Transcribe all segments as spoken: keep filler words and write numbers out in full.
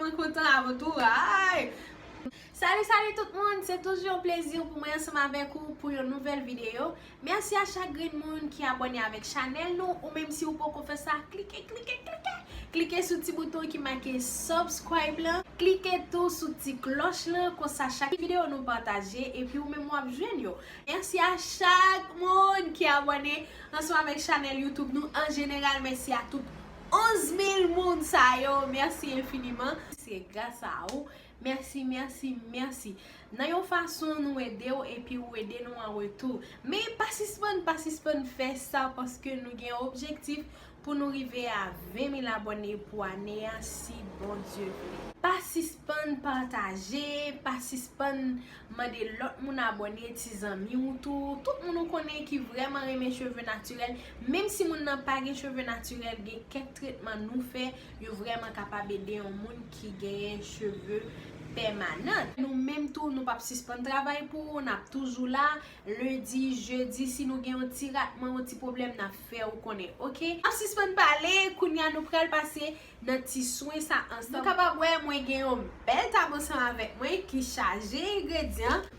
Mwen kontan avan tou. Ay! Salut, salut tout moun! Se toujou yon plezi pou mwen ansanm avèk ou pou yon nouvèl videyo. Mèsi a chak grenn moun ki abòne avèk chanèl nou. Ou menm si ou poko fè sa, klike, klike, klike. Klike sou ti bouton ki make subscribe lan. Klike tou sou ti klòch lan. Konsa chak videyo nou pataje, epi ou menm w ap jwenn yo. Mèsi a chak moun ki abòne ansanm avèk chanèl YouTube nou an jeneral. Mèsi a tout onz mil moun sa yo. Mèsi enfiniman. Se gras a ou. Mèsi, mèsi, mèsi. Nan yon fason, nou ede w epi ou ede nou an retou. Men pa sispann, pa sispann fè sa paske nou gen objektif pou nou rive a ven mil abòne pou ane a, si Bondye vle. Pa sispann pataje, pa sispann mande lòt moun abòne, ti zanmi w tou, tout moun ou konnen ki vrèman renmen cheve natirèl. Menm si moun nan pa gen cheve natirèl, gen kèk tretman nou fè, yo vrèman kapab ede yon moun ki genyen cheve pèmanan. Nou menm tou, nou p ap sispann travay pou ou, n ap toujou la. Lendi, jedi, si nou gen yon ti ratman, yon ti pwoblèm, n ap fè ou konnen, oke? N ap sispann pale, kounye a nou pral pase nan ti swen sa ansanm. Nou kapab wè, mwen gen yon bèl tab ansanm avèk mwen ki chaje engredyan.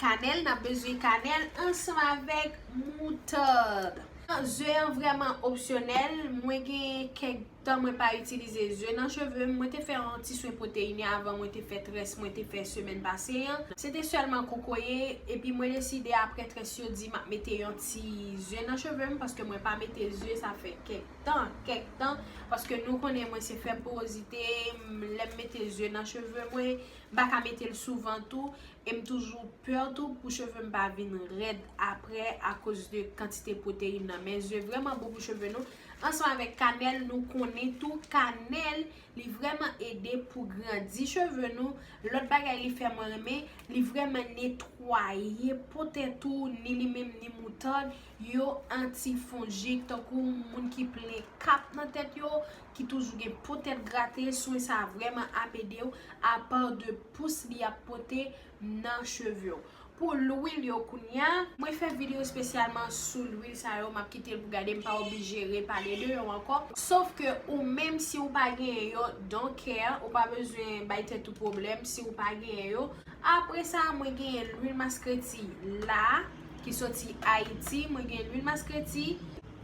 Kanèl, n ap bezwen kanèl ansanm avèk moutad. Ze an vrèman opsyonèl. Mwen gen kèk tan mwen pa itilize ze nan cheve m. Mwen te fè yon ti swen pwoteyine avan mwen te fè très mwen te fè semèn pase an. Se te sèlman kokoye, epi mwen deside apre très yo di m ap mete yon ti ze nan cheve m paske mwen pa mete ze sa fè kèk tan, kèk tan, paske nou konnen mwen se fè porozite, m, lè m mete ze nan cheve mwen, m pa ka mete l souvan tou, e m toujou pè tou pou cheve m pa vin rèd apre akoz de kantite pwoteyin nan. Men ze vrèman bon pou cheve nou. Ansanm avèk kanèl, nou konnen tou kanèl, li vrèman ede pou grandi cheve nou. Lòt bagay li fè mwen renmen, li vrèman netwaye po tèt ou, ni li menm ni moutad. Yo antifonjik, tankou moun ki plen kap nan tèt yo, ki toujou gen po tèt grate, swen sa vrèman ap ede w, apa de pous li ap pote nan cheve w. Pou lwil yo kounye a, mwen fè videyo espesyalman sou lwil sa yo, m ap kite l pou gade, m pa oblije repale de yo ankò. Sof ke ou menm si ou pa genyen yo, don't care, ou pa bezwen bay tèt ou pwoblèm si ou pa genyen yo. Apre sa, mwen genyen lwil maskreti la, ki soti Ayiti. Mwen gen lwil maskreti.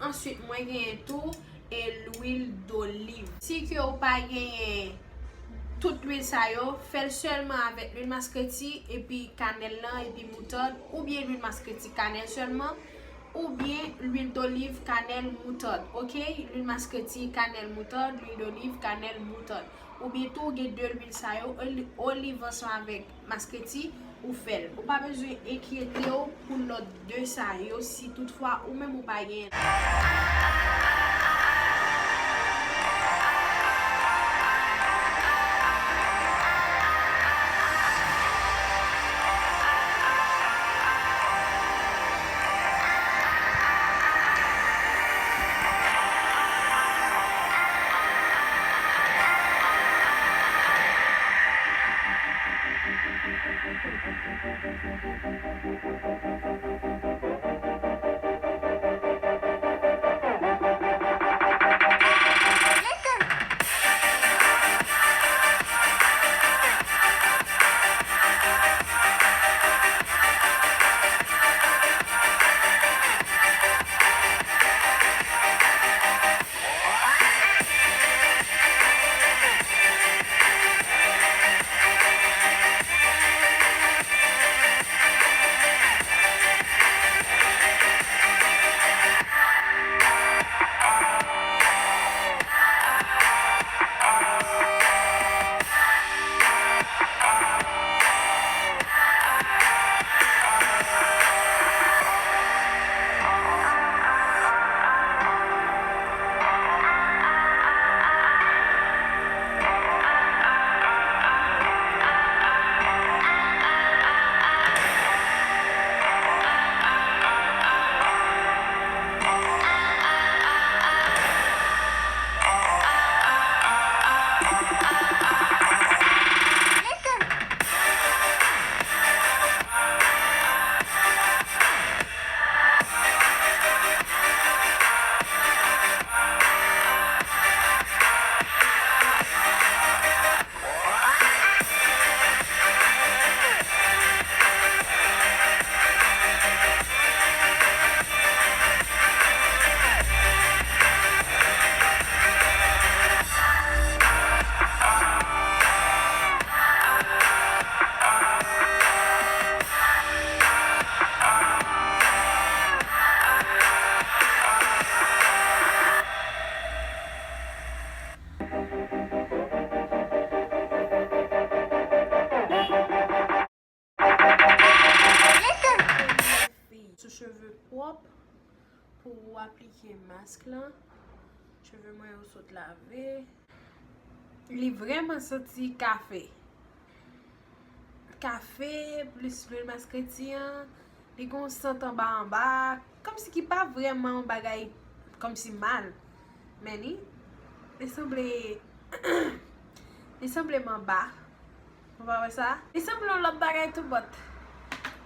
Answit, mwen genyen tou e lwil doliv. Si ke ou pa genyen tout lwil sa yo, fè l sèlman avèk lwil maskreti, epi kanèl lan, epi moutad, oubyen lwil maskreti, kanèl sèlman, oubyen lwil doliv, kanèl, moutad. Oke? Lwil maskreti, kanèl, moutad, lwil doliv, kanèl, moutad. Oubyen tou, ou gen de lwil sa yo, oli-, oliv ansanm avèk maskreti, ou fè l. Ou pa bezwen enkyete w pou lòt de sa yo si toutfwa ou menm ou pa gen. Ou aplike mask lan. Cheve mwen yo sot lave. Li vrèman santi kafe. Kafe plis lwil maskreti an, li gon sant anba anba, kòmsi ki pa vrèman yon bagay kòmsi mal. Men li, li sanble, li sanble manba. Ou pa wè sa? Li sanble yon lòt bagay tou, but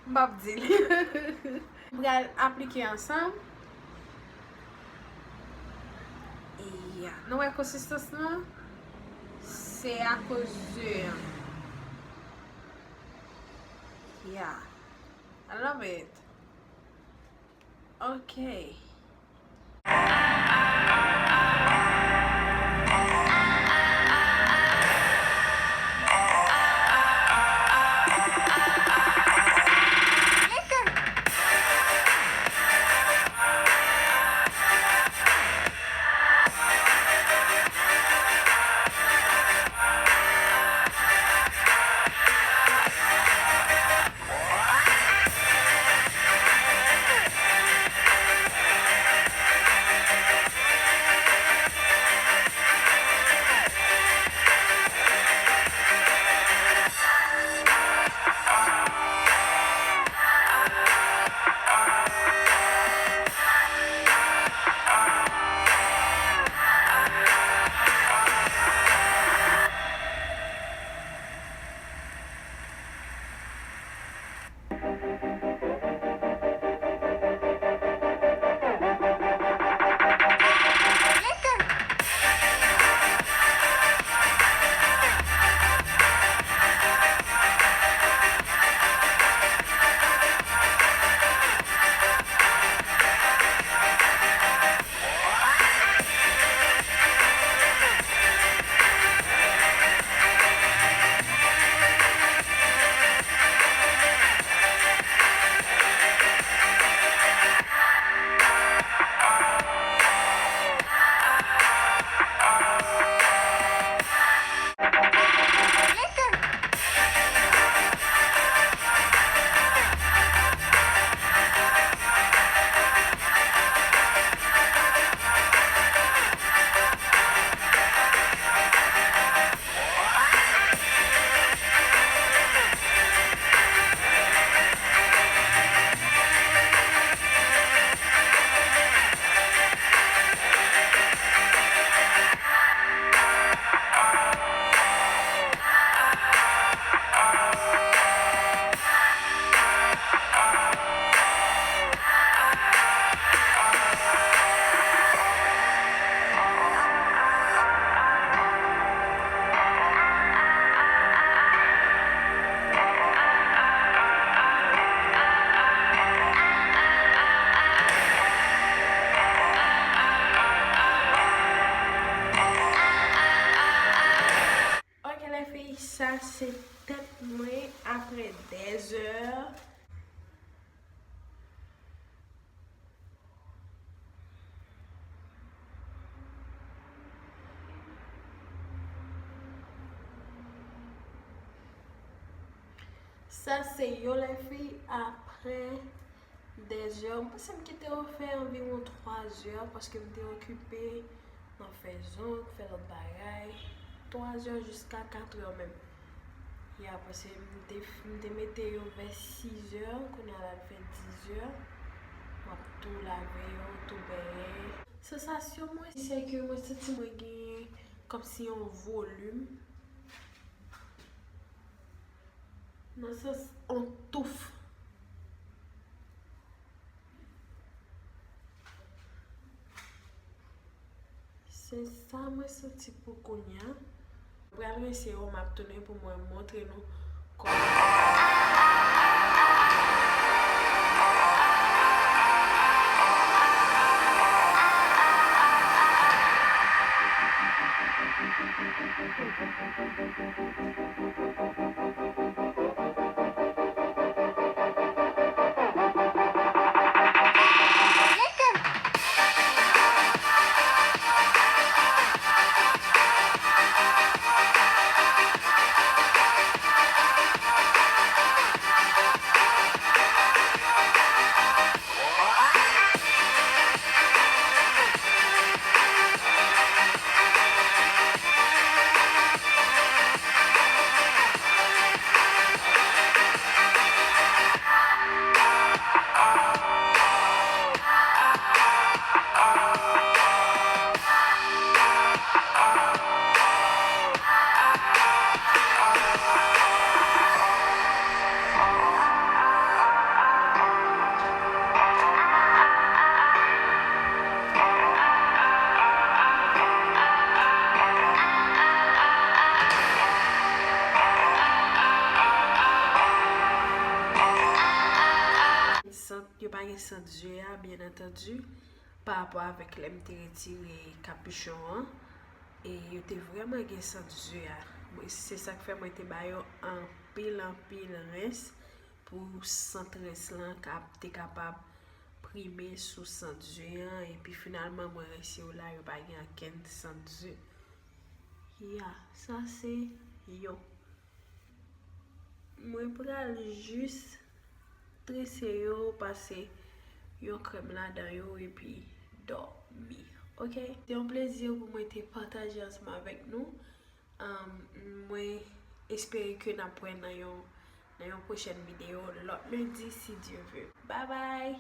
m p ap di l. M pral aplike ansanm. Ya. Nou wè konsistans lan? Se akoz ze an. Yeah. I love it. Ok. Ok, les filles, sa se tèt mwen apre dèzè. Sa se yo, les filles, apre dèzè. Mwen panse m kite yo fè anviwon twazè paske m te okipe nan fè zong, fè lòt bagay. Twazè jiska katrè menm. Ya, paske m te, m te mete yo vè sizè, kounye a la l fè dizè. M ap tou lave yo, tou benyen. Sansasyon mwen, se ke mwen santi mwen genyen kòmsi yon volim. Nan sans, on touf. Se sa mwen santi pou kounye a. Mwen pral rense yo, m ap tounen pou mwen montre nou kòman. Pa gen sant ze a, byen antandi, pa rapò avèk lè m te retire kapichon an. E yo te vrèman gen sant ze a. Mwen, se sa k fè mwen te ba yo anpil, anpil rens pou sant rens lan ka, te kapab prime sou sant ze an. Epi finalman, mwen rense yo la, yo pa gen ankenn sant ze. Ya, sa se yo. Mwen pral jis trese yo, pase yon krèm ladan yo, epi dòmi. Oke? Se yon plezi pou mwen te pataje ansanm avèk nou. Um, mwen espere ke n ap wè nan yon, nan yon pwochèn videyo lòt lendi, si Dye vle. Babay!